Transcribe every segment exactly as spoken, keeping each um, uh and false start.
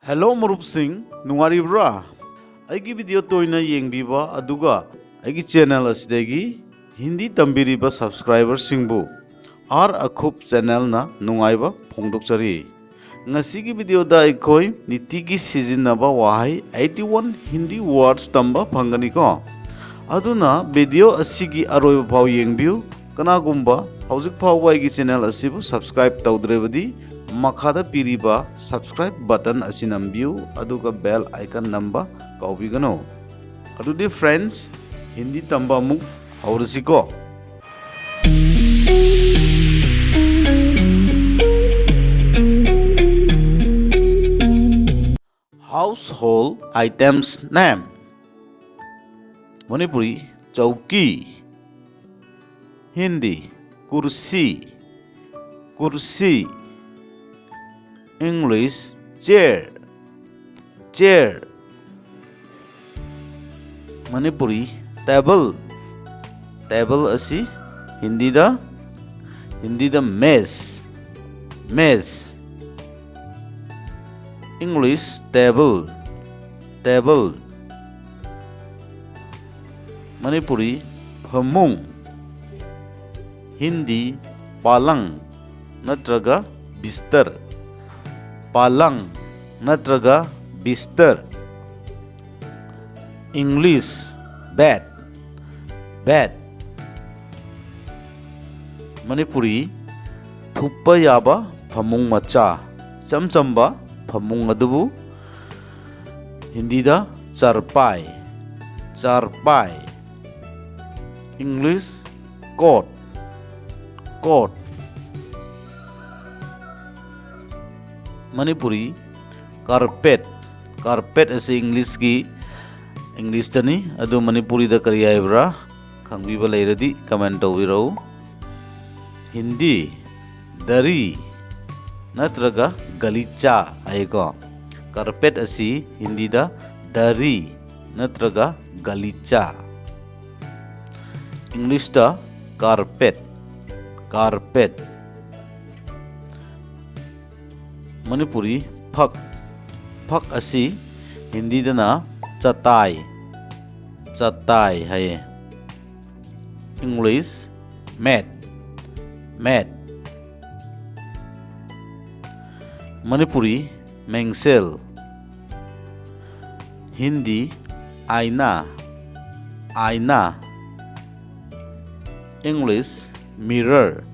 Hello ꯃꯔꯨꯞꯁꯤꯡ, ꯅꯨꯡꯉꯥꯏꯔꯤꯕ꯭ꯔꯥ? ꯑꯩꯒꯤ video ꯇꯣꯏꯅ ꯌꯦꯡꯕꯤꯕ ꯑꯗꯨꯒ ꯑꯩꯒꯤ ꯆꯦꯅꯦꯜ ꯑꯁꯤꯗꯒꯤ ꯍꯤꯟꯗꯤ ꯇꯝꯕꯤꯔꯤꯕ ꯁꯕꯁꯀ꯭ꯔꯥꯏꯕꯔꯁꯤꯡꯕꯨ ꯑꯥꯔ ꯑꯈꯨꯞ ꯆꯦꯅꯦꯜꯅ ꯅꯨꯡꯉꯥꯏꯕ ꯐꯣꯡꯗꯣꯛꯆꯔꯤ꯫ ꯉꯁꯤꯒꯤ ꯚꯤꯗꯤꯑꯣꯗ ꯑꯩꯈꯣꯏ ꯅꯤꯇꯤꯒꯤ ꯁꯤꯖꯤꯟꯅꯕ ꯋꯥꯍꯩ eighty one Hindi words ꯇꯝꯕ ꯐꯪꯒꯅꯤꯀꯣ꯫ ꯑꯗꯨꯅ ꯚꯤꯗꯤꯑꯣ ꯑꯁꯤꯒꯤ ꯑꯔꯣꯏꯕ ꯐꯥꯎ ꯌꯦꯡꯕꯤꯌꯨ꯫ ꯀꯅꯥꯒꯨꯝꯕ ꯍꯧꯖꯤꯛ ꯐꯥꯎꯕ ꯑꯩꯒꯤ ꯆꯦꯅꯦꯜ ꯑꯁꯤꯕꯨ ꯁꯕꯁꯀ꯭ꯔꯥꯏꯕ ꯇꯧꯗ꯭ꯔꯕꯗꯤ, ꯃꯈꯥꯗ ꯄꯤꯔꯤꯕ ꯁꯕꯁꯀ꯭ꯔꯥꯏꯕ ꯕꯇꯟ ꯑꯁꯤ ꯅꯝꯕꯤꯌꯨ, ꯑꯗꯨꯒ ꯕꯦꯜ ꯑꯥꯏꯀꯟ ꯅꯝꯕ ꯀꯥꯎꯕꯤꯒꯅꯨ꯫ ꯑꯗꯨꯗꯤ ꯐ꯭ꯔꯦꯟꯁ, ꯍꯤꯟꯗꯤ ꯇꯝꯕ ꯑꯃꯨꯛ ꯍꯧꯔꯁꯤꯀꯣ꯫ Household items name. Manipuri, चौकी। Hindi, कुर्सी, कुर्सी। English, chair, chair। Manipuri, table, table ꯑꯁꯤ ꯍꯤꯟꯗꯤꯗ, ꯍꯤꯟꯗꯤꯗ मेज़, मेज़꯫ English, table, table꯫ Manipuri, ꯐꯃꯨꯡ꯫ Hindi, पलंग ꯅꯠꯇ꯭ꯔꯒ बिस्तर, पलंग ꯅꯠꯇ꯭ꯔꯒ बिस्तर꯫ English, bed, bed꯫ Manipuri, ꯊꯨꯞꯄ ꯌꯥꯕ ꯐꯃꯨꯡ ꯃꯆꯥ, ꯏꯆꯝ ꯆꯝꯕ ꯐꯃꯨꯡ ꯑꯗꯨꯕꯨ ꯍꯤꯟꯗꯤꯗ चारपाई, चारपाई। English, cot, cot꯫ Manipuri, carpet, carpet ꯑꯁꯤ Englishꯀꯤ, Englishꯇꯅꯤ, ꯑꯗꯨ ꯃꯅꯤꯄꯨꯔꯤꯗ ꯀꯔꯤ ꯍꯥꯏꯕ꯭ꯔꯥ ꯈꯪꯕꯤꯕ ꯂꯩꯔꯗꯤ comment ꯇꯧꯕꯤꯔꯛꯎ꯫ Hindi, दरी ꯅꯠꯇ꯭ꯔꯒ गलीचा ꯍꯥꯏꯀꯣ꯫ Carpet ꯑꯁꯤ ꯍꯤꯟꯗꯤꯗ दरी ꯅꯠꯇ꯭ꯔꯒ गलीचा꯫ Englishꯇ carpet, carpet꯫ Manipuri, ꯐꯛ, ꯐꯛ ꯑꯁꯤ ꯍꯤꯟꯗꯤꯗꯅ ꯆꯇꯥꯏ, ꯆꯇꯥꯏ ꯍꯥꯏꯌꯦ꯫ English, mat, mat꯫ Manipuri, ꯃꯦꯡꯁꯦꯜ꯫ Hindi, ꯑꯥꯏꯅꯥ, ꯑꯥꯏꯅꯥ꯫ English, mirror,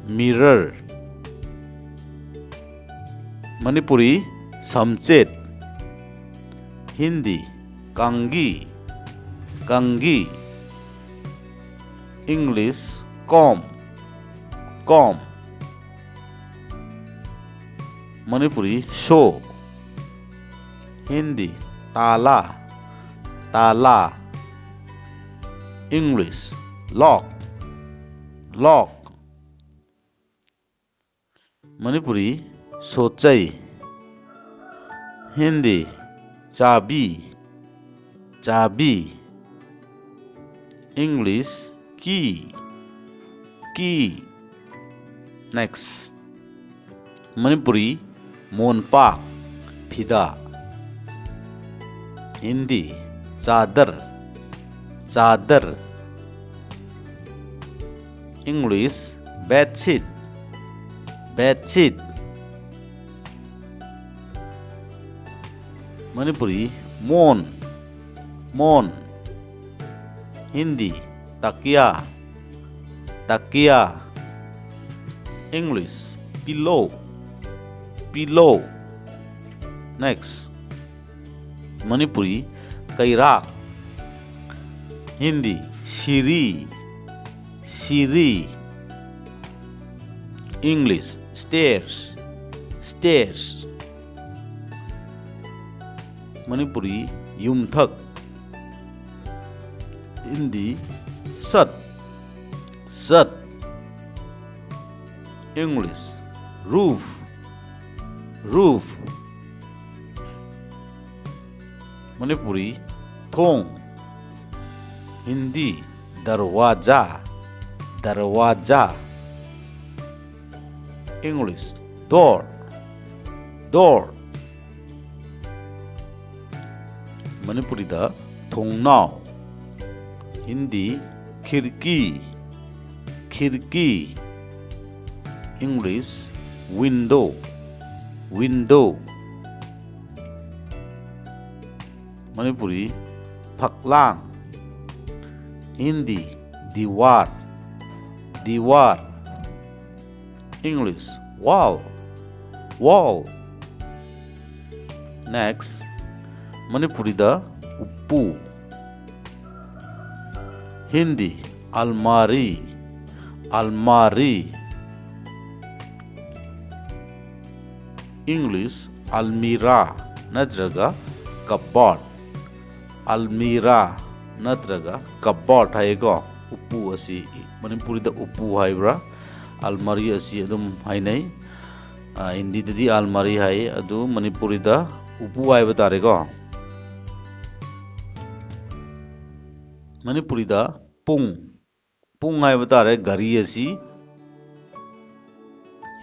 mirror꯫ Manipuri, ꯁꯝꯆꯦꯠ꯫ Hindi, ꯀꯥꯡꯒꯤ, ꯀꯥꯡꯒꯤ꯫ English, comb, comb꯫ ꯃꯅꯤꯄꯨꯔꯤ, ꯁꯣ꯫ Hindi, ꯇꯥꯂꯥ, ꯇꯥꯂꯥ꯫ English, lock, lock꯫ Manipuri, ꯁꯣꯠꯆꯩ꯫ Hindi, ꯆꯥꯕꯤ, ꯆꯥꯕꯤ꯫ English, key, key꯫ Next, Manipuri, ꯃꯣꯟꯄꯥꯛ, ꯐꯤꯗꯥ꯫ Hindi, ꯆꯥꯗꯔ, ꯆꯥꯗꯔ꯫ English, bedsheet, bedsheet꯫ Manipuri, ꯃꯣꯟ, ꯃꯣꯟ꯫ Hindi, ꯇꯀꯤꯌꯥ, ꯇꯀꯤꯌꯥ꯫ English, pillow, pillow꯫ Next, Manipuri, ꯀꯩꯔꯥꯛ꯫ Hindi, ꯁꯤꯔꯤ, ꯁꯤꯔꯤ꯫ English, stairs, stairs꯫ Manipuri, ꯌꯨꯝꯊꯛ꯫ Hindi, ꯁꯠ, ꯁꯠ꯫ English, roof, roof꯫ ꯃꯅꯤꯄꯨꯔꯤ, ꯊꯣꯡ꯫ Hindi, Darwaza, Darwaza. English, door, door꯫ ꯃꯅꯤꯄꯨꯔꯤꯗ ꯊꯣꯡꯅꯥꯎ꯫ ꯍꯤꯟꯗꯤ ꯈꯤꯔꯀꯤ, ꯈꯤꯔꯀꯤ꯫ English window, window. ꯃꯅꯤꯄꯨꯔꯤ ꯐꯛꯂꯥꯡ꯫ ꯍꯤꯟꯗꯤ ꯗꯤꯋꯥꯔ, ꯗꯤꯋꯥꯔ꯫ English wall, wall꯫ Next, ꯃꯅꯤꯄꯨꯔꯤꯗ ꯎꯄꯨ꯫ ꯍꯤꯟꯗꯤ ꯑꯜꯃꯥꯔꯤ, ꯑꯜꯃꯥꯔꯤ꯫ English ꯑꯜꯃꯤꯔꯥ ꯅꯠꯇ꯭ꯔꯒ cupboard꯫ ꯑꯜꯃꯤꯔꯥ ꯅꯠꯇ꯭ꯔꯒ cupboard ꯍꯥꯏꯌꯦꯀꯣ꯫ ꯎꯄꯨ ꯑꯁꯤ ꯃꯅꯤꯄꯨꯔꯤꯗ ꯎꯄꯨ ꯍꯥꯏꯕ꯭ꯔꯥ, ꯑꯜꯃꯥꯔꯤ ꯑꯁꯤ ꯑꯗꯨꯝ ꯍꯥꯏꯅꯩ꯫ ꯑ, ꯍꯤꯟꯗꯤꯗꯗꯤ ꯑꯜꯃꯥꯔꯤ ꯍꯥꯏ, ꯑꯗꯨ ꯃꯅꯤꯄꯨꯔꯤꯗ ꯎꯄꯨ ꯍꯥꯏꯕ ꯇꯥꯔꯦꯀꯣ꯫ ꯃꯅꯤꯄꯨꯔꯤꯗ ꯄꯨꯡ, ꯄꯨꯡ ꯍꯥꯏꯕ ꯇꯥꯔꯦ ꯘꯔꯤ ꯑꯁꯤ꯫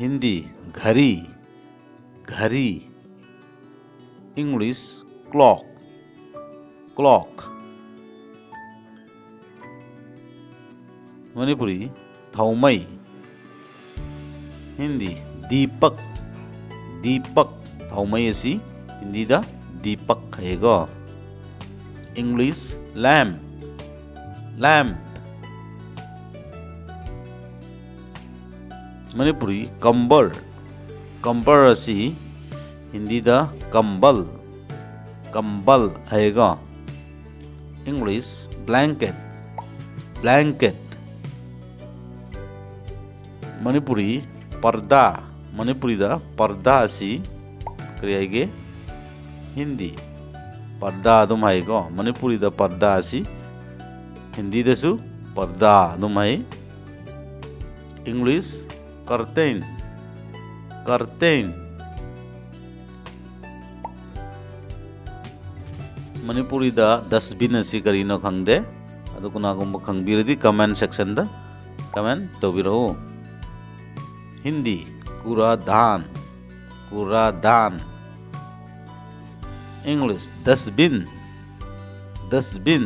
Hindi ꯘꯔꯤ, ꯘꯔꯤ꯫ English clock, clock꯫ Manipuri ꯊꯥꯎꯃꯩ꯫ Hindi Deepak, Deepak. ꯊꯥꯎꯃꯩ ꯑꯁꯤ ꯍꯤꯟꯗꯤꯗ ꯗꯤꯄꯛ ꯍꯥꯏꯌꯦꯀꯣ꯫ English lamp, lamp꯫ ꯃꯅꯤꯄꯨꯔꯤ ꯀꯝꯕꯜ, ꯀꯝꯕꯜ ꯑꯁꯤ ꯍꯤꯟꯗꯤꯗ ꯀꯝꯕꯜ, ꯀꯝꯕꯜ ꯍꯥꯏꯌꯦꯀꯣ꯫ English blanket, blanket꯫ ꯃꯅꯤꯄꯨꯔꯤ ꯄꯔꯗꯥ, ꯃꯅꯤꯄꯨꯔꯤꯗ ꯄꯔꯗꯥ ꯑꯁꯤ ꯀꯔꯤ ꯍꯥꯏꯒꯦ? ꯍꯤꯟꯗꯤ ꯄꯔꯗꯥ ꯑꯗꯨꯝ ꯍꯥꯏꯀꯣ꯫ ꯃꯅꯤꯄꯨꯔꯤꯗ ꯄꯔꯗꯥ ꯑꯁꯤ ꯍꯤꯟꯗꯤꯗꯁꯨ ꯄꯔꯗꯥ ꯑꯗꯨꯝ ꯍꯥꯏ꯫ English curtain, curtain꯫ ꯃꯅꯤꯄꯨꯔꯤꯗ dustbin ꯑꯁꯤ ꯀꯔꯤꯅꯣ ꯈꯪꯗꯦ꯫ ꯑꯗꯨ ꯀꯅꯥꯒꯨꯝꯕ ꯈꯪꯕꯤꯔꯗꯤ comment sectionꯗ comment ꯇꯧꯕꯤꯔꯛꯎ꯫ Hindi ꯀꯨꯔꯥꯗꯥꯟ, ꯀꯨꯔꯥꯗꯥꯟ꯫ English dustbin, dustbin.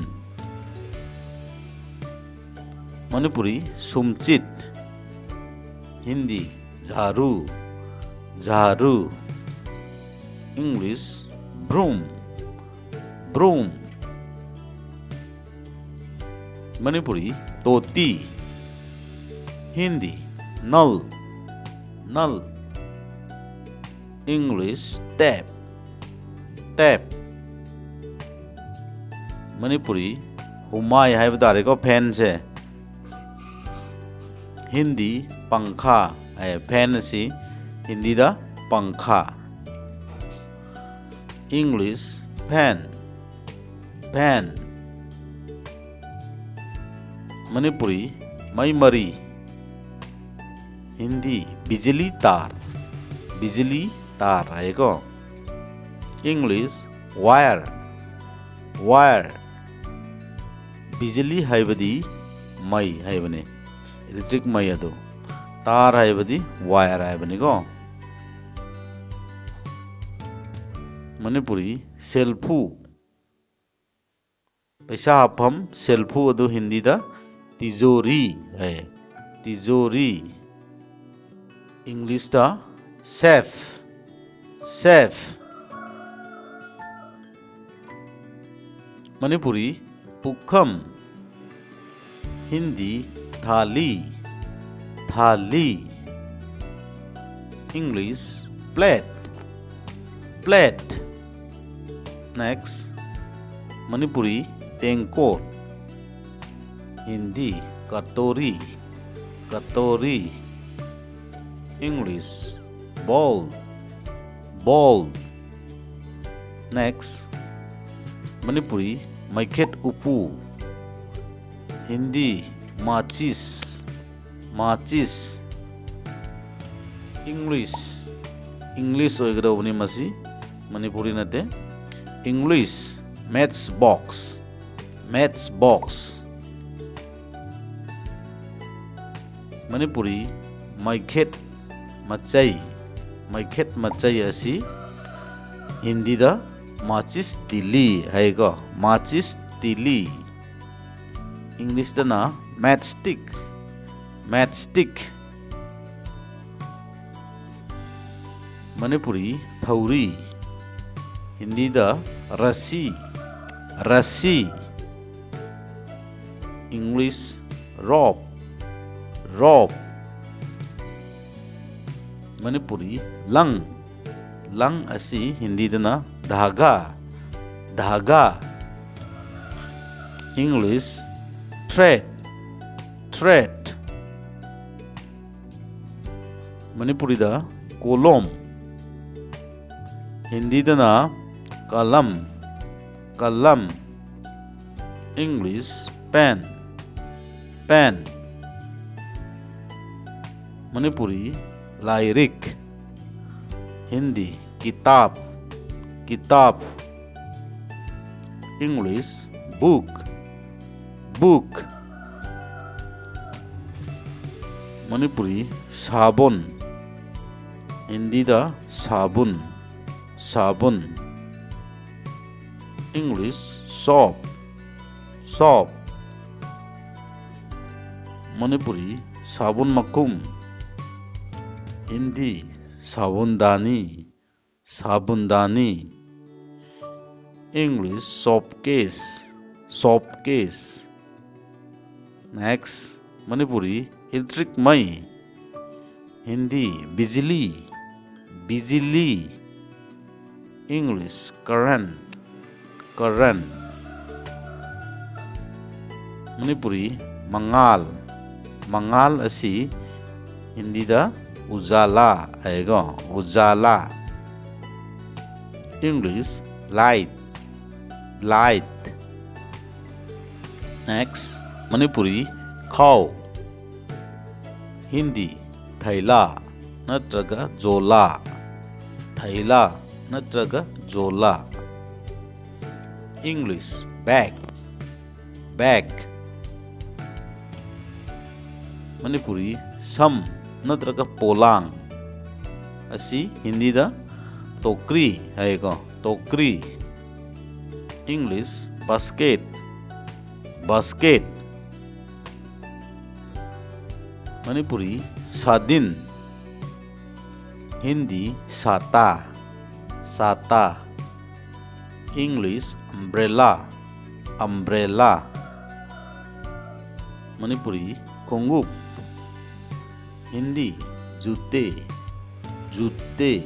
Manipuri, ꯁꯨꯝꯆꯤꯠ꯫ Hindi, झाड़ू, झाड़ू. English, broom, broom. Manipuri, तोती. Hindi, नल, नल. English, tap, tap. Manipuri, ꯍꯨꯃꯥꯏ ꯍꯥꯏꯕ ꯇꯥꯔꯦꯀꯣ, fan ꯁꯦ꯫ Hindi, पंखा꯫ ꯑꯦ, fan ꯑꯁꯤ Hindi ꯗ पंखा꯫ English, fan, fan. Manipuri, ꯃꯩ ꯃꯔꯤ꯫ Hindi, बिजली तार, बिजली तार ꯍꯥꯏꯌꯦꯀꯣ꯫ English, wire, wire. बिजली ꯍꯥꯏꯕꯗꯤ ꯃꯩ ꯍꯥꯏꯕꯅꯤ, electric ꯃꯩ ꯑꯗꯨ꯫ तार ꯍꯥꯏꯕꯗꯤ wire ꯍꯥꯏꯕꯅꯤꯀꯣ꯫ Manipuri, ꯁꯦꯜꯐꯨ꯫ ꯄꯩꯁꯥ ꯍꯥꯞꯐꯝ ꯁꯦꯜꯐꯨ ꯑꯗꯨ Hindi ꯗ तिजोरी ꯍꯥꯏ, तिजोरी꯫ English ꯇ safe, safe꯫ Manipuri, ꯄꯨꯈꯝ꯫ Hindi, थाली, थाली. English, plate, plate. Next, Manipuri, टेंगकोट। Hindi, कटोरी, कटोरी. English, bowl, bowl. Next, Manipuri, ꯃꯩꯈꯦꯠ ꯎꯄꯨ꯫ Hindi, माचिस, माचिस. English, English ꯑꯣꯏꯒꯗꯧꯕꯅꯤ ꯃꯁꯤ, ꯃꯅꯤꯄꯨꯔꯤ ꯅꯠꯇꯦ꯫ English, match box, match box. Manipuri, ꯃꯩꯈꯦꯠ ꯃꯆꯩ, ꯃꯩꯈꯦꯠ ꯃꯆꯩ ꯑꯁꯤ Hindi ꯗ ꯃꯥꯆꯤꯁ ꯇꯤꯂꯤ ꯍꯥꯏꯀꯣ, ꯃꯥꯆꯤꯁ ꯇꯤꯂꯤ꯫ ꯏꯪꯂꯤꯁꯇꯅ ꯃꯦꯠꯁꯇꯤꯛ, ꯃꯦꯠꯁꯇꯤꯛ꯫ ꯃꯅꯤꯄꯨꯔꯤ ꯊꯧꯔꯤ, ꯍꯤꯟꯗꯤꯗ ꯔꯁꯤ, ꯔꯁꯤ꯫ English rope, rope. ꯃꯅꯤꯄꯨꯔꯤ ꯂꯪ, ꯂꯪ ꯑꯁꯤ ꯍꯤꯟꯗꯤꯗꯅ ꯙꯥꯒꯥ, ꯙꯥꯒꯥ꯫ English thread, thread. ꯃꯅꯤꯄꯨꯔꯤꯗ ꯀꯣꯂꯣꯝ, ꯍꯤꯟꯗꯤꯗꯅ ꯀꯂꯝ, ꯀꯂꯝ꯫ English pen, pen. ꯃꯅꯤꯄꯨꯔꯤ ꯂꯥꯏꯔꯤꯛ, ꯍꯤꯟꯗꯤ ꯀꯤꯇꯥꯕ, ꯀꯤꯇꯥꯕ꯫ English book, book. ꯃꯅꯤꯄꯨꯔꯤ ꯁꯥꯕꯣꯟ, ꯍꯤꯟꯗꯤꯗ ꯁꯥꯕꯨꯟ, ꯁꯥꯕꯨꯟ꯫ English soap, soap. ꯃꯅꯤꯄꯨꯔꯤ ꯁꯥꯕꯨꯟ ꯃꯈꯨꯝ, ꯍꯤꯟꯗꯤ ꯁꯥꯕꯨꯟꯗꯥꯅꯤ, ꯁꯥꯕꯨꯟꯗꯥꯅꯤ꯫ English soap case, soap case. Next, Manipuri electric ꯃꯩ, ꯍꯤꯟꯗꯤ ꯕꯤꯖꯤꯂꯤ, ꯕꯤꯖꯤꯂꯤ꯫ English current, current. ꯃꯅꯤꯄꯨꯔꯤ ꯃꯉꯥꯜ, ꯃꯉꯥꯜ ꯑꯁꯤ ꯍꯤꯟꯗꯤꯗ ꯎꯖꯥꯂꯥ ꯍꯥꯏꯀꯣ, ꯎꯖꯥꯂꯥ꯫ English light, light. Next, Manipuri ꯈꯥꯎ, ꯍꯤꯟꯗꯤ ꯊꯩꯂꯥ ꯅꯠꯇ꯭ꯔꯒ ꯖꯣꯂꯥ, ꯊꯩꯂꯥ ꯅꯠꯇ꯭ꯔꯒ ꯖꯣꯂꯥ꯫ English bag, bag. ꯃꯅꯤꯄꯨꯔꯤ ꯁꯝ ꯅꯠꯇ꯭ꯔꯒ ꯄꯣꯂꯥꯡ ꯑꯁꯤ ꯍꯤꯟꯗꯤꯗ ꯇꯣꯀ꯭ꯔꯤ ꯍꯥꯏꯌꯦꯀꯣ, ꯇꯣꯀ꯭ꯔꯤ꯫ English, basket, basket꯫ Manipuri, ꯁꯥꯗꯤꯟ꯫ Hindi, ꯁꯥꯇꯥ, ꯁꯥꯇꯥ꯫ English, umbrella, umbrella꯫ Manipuri, ꯈꯣꯡꯎꯞ꯫ Hindi, ꯖꯨꯇꯦ, ꯖꯨꯇꯦ꯫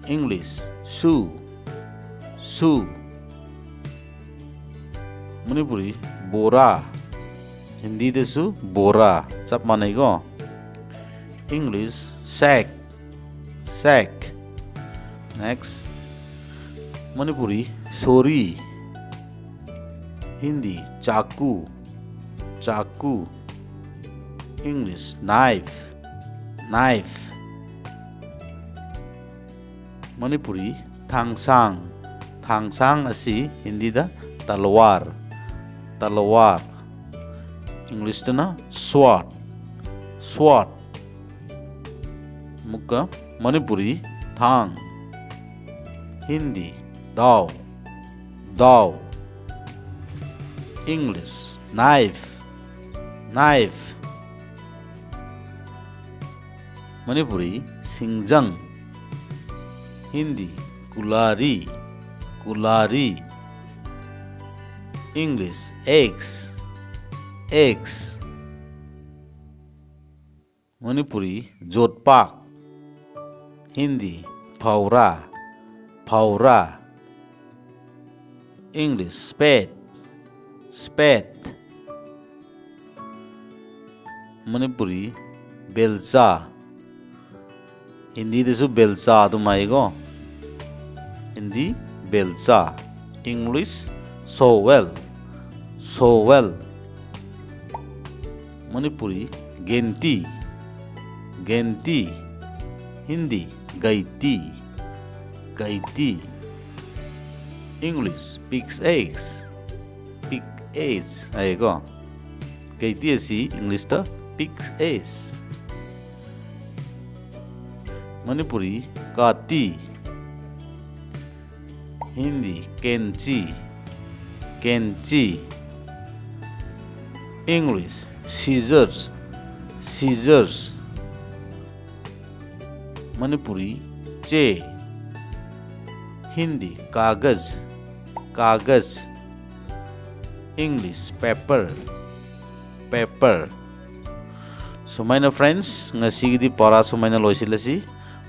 English, shoe, shoe꯫ Manipuri, ꯕꯣꯔꯥ꯫ ꯍꯤꯟꯗꯤꯗꯁꯨ ꯕꯣꯔꯥ, ꯆꯞ ꯃꯥꯟꯅꯩꯀꯣ꯫ English, sack, sack꯫ Next, Manipuri, ꯁꯣꯔꯤ꯫ Hindi, ꯆꯥꯀꯨ, ꯆꯥꯀꯨ꯫ English, knife, knife꯫ Manipuri, ꯊꯥꯡꯁꯥꯡ꯫ ꯊꯥꯡꯁꯥꯡ ꯑꯁꯤ ꯍꯤꯟꯗꯤꯗ ꯇꯂꯋꯥꯔ, ꯇꯂꯋꯥꯔ꯫ Englishꯇꯅ sword, sword꯫ ꯑꯃꯨꯛꯀ ꯃꯅꯤꯄꯨꯔꯤ, ꯊꯥꯡ꯫ ꯍꯤꯟꯗꯤ, ꯗꯥꯎ, ꯗꯥꯎ꯫ English, knife, knife꯫ Manipuri, ꯁꯤꯡꯖꯪ꯫ Hindi, ꯀꯨꯂꯥꯔꯤ, ꯀꯨꯂꯥꯔꯤ꯫ English, axe, axe꯫ Manipuri, ꯌꯣꯠꯄꯥꯛ꯫ Hindi, ꯐꯧꯔꯥ, ꯐꯧꯔꯥ꯫ English, spade, spade꯫ Manipuri, ꯕꯦꯜꯆꯥ꯫ ꯍꯤꯟꯗꯤꯗꯁꯨ ꯕꯦꯜꯆꯥ ꯑꯗꯨꯝ ꯍꯥꯏꯀꯣ꯫ Hindi, ꯕꯦꯜꯆꯥ꯫ English, shovel, shovel꯫ Manipuri, ꯒꯦꯟꯇꯤ, ꯒꯦꯟꯇꯤ꯫ Hindi, ꯒꯩꯇꯤ, ꯒꯩꯇꯤ꯫ English, pig's eggs, pig eggs ꯍꯥꯏꯌꯦꯀꯣ꯫ ꯒꯩꯇꯤ ꯑꯁꯤ Englishꯇ pig's eggs꯫ ꯃꯅꯤꯄꯨꯔꯤ, ꯀꯥꯇꯤ, Hindi, कैंची, कैंची. English, scissors, scissors. Manipuri, चे. Hindi, कागज, कागज. English, paper, paper. ꯁꯨꯃꯥꯏꯅ friends, ꯉꯁꯤꯒꯤꯗꯤ ꯄꯥꯔꯥ ꯁꯨꯃꯥꯏꯅ ꯂꯣꯏꯁꯤꯜꯂꯁꯤ.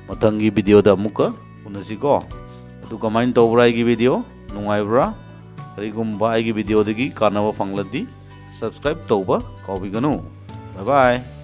ꯃꯊꯪꯒꯤ videoꯗ ꯑꯃꯨꯛꯀ ꯎꯅꯁꯤꯀꯣ. ꯑꯗꯨ ꯀꯃꯥꯏꯅ ꯇꯧꯕ꯭ꯔꯥ ꯑꯩꯒꯤ video? ꯅꯨꯡꯉꯥꯏꯕ꯭ꯔꯥ? ꯀꯔꯤꯒꯨꯝꯕ ꯑꯩꯒꯤ videoꯗꯒꯤ ꯀꯥꯟꯅꯕ ꯐꯪꯂꯗꯤ subscribe ꯇꯧꯕ ꯀꯥꯎꯕꯤꯒꯅꯨ. Bye bye.